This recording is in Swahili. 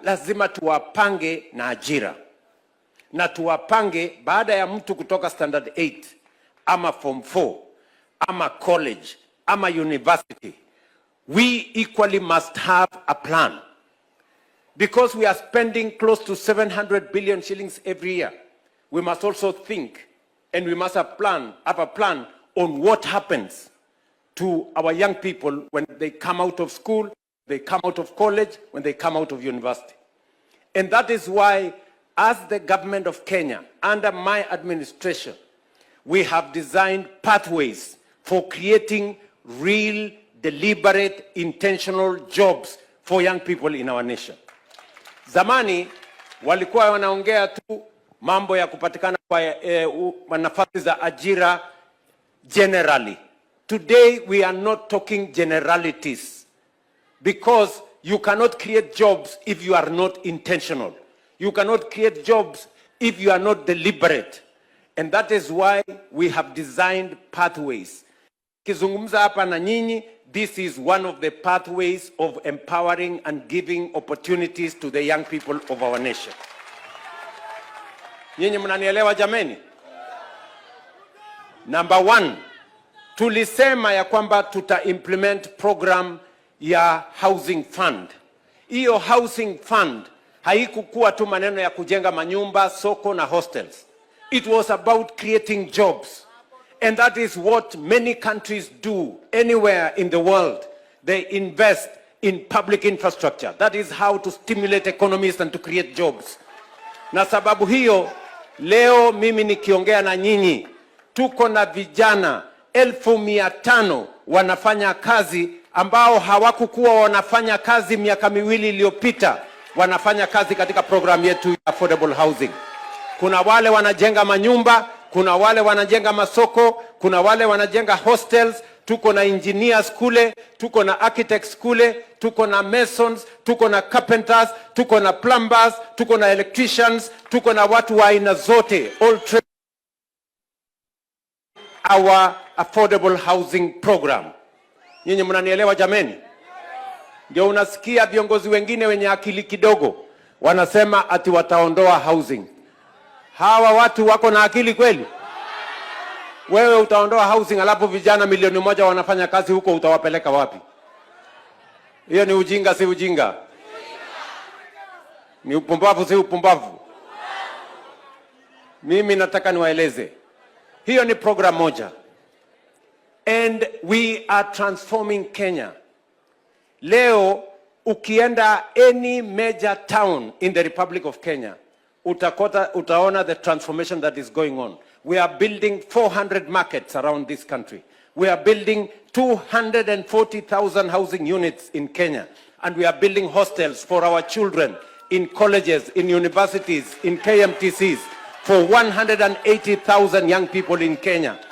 Lazima tuwapange na ajira na tuwapange baada ya mtu kutoka standard 8 ama form 4 ama college ama university. We equally must have a plan because we are spending close to 700 billion shillings every year. We must also think and we must have a plan on what happens to our young people when they come out of school, they come out of college, when they come out of university. And that is why, as the government of Kenya, under my administration, we have designed pathways for creating real, deliberate, intentional jobs for young people in our nation. Zamani walikuwa wanaongea tu mambo ya kupatikana kwa nafasi za ajira generally. Today we are not talking generalities because you cannot create jobs if you are not intentional. You cannot create jobs if you are not deliberate. And that is why we have designed pathways. Kizungumza hapa na nyinyi, this is one of the pathways of empowering and giving opportunities to the young people of our nation. Nyinyi mnanielewa, jameni? Number one, tulisema ya kwamba tuta implement program ya housing fund. Hiyo housing fund haikukuwa tu maneno ya kujenga manyumba, soko na hostels. It was about creating jobs. And that is what many countries do anywhere in the world. They invest in public infrastructure. That is how to stimulate economies and to create jobs. Na sababu hiyo leo mimi nikiongea na nyinyi, tuko na vijana 500,000 wanafanya kazi ambao hawakukuwa wanafanya kazi miaka 2 iliyopita, wanafanya kazi katika programu yetu ya affordable housing. Kuna wale wanajenga manyumba, kuna wale wanajenga masoko, kuna wale wanajenga hostels, tuko na engineers kule, tuko na architects kule, tuko na masons, tuko na carpenters, tuko na plumbers, tuko na electricians, tuko na watu wa aina zote, all trades our affordable housing program. Nyinyi mnanielewa, jameni? Ndio unasikia viongozi wengine wenye akili kidogo wanasema ati wataondoa housing. Hawa watu wako na akili kweli? Wewe utaondoa housing alafu vijana milioni 1 wanafanya kazi huko, utawapeleka wapi? Hiyo ni ujinga, si ujinga? Ni upumbavu, si upumbavu? Mimi nataka niwaeleze, hiyo ni program moja, and we are transforming Kenya. Leo ukienda any major town in the Republic of Kenya, utaona the transformation that is going on. We are building 400 markets around this country. We are building 240,000 housing units in Kenya. And we are building hostels for our children in colleges, in universities, in KMTCs, for 180,000 young people in Kenya.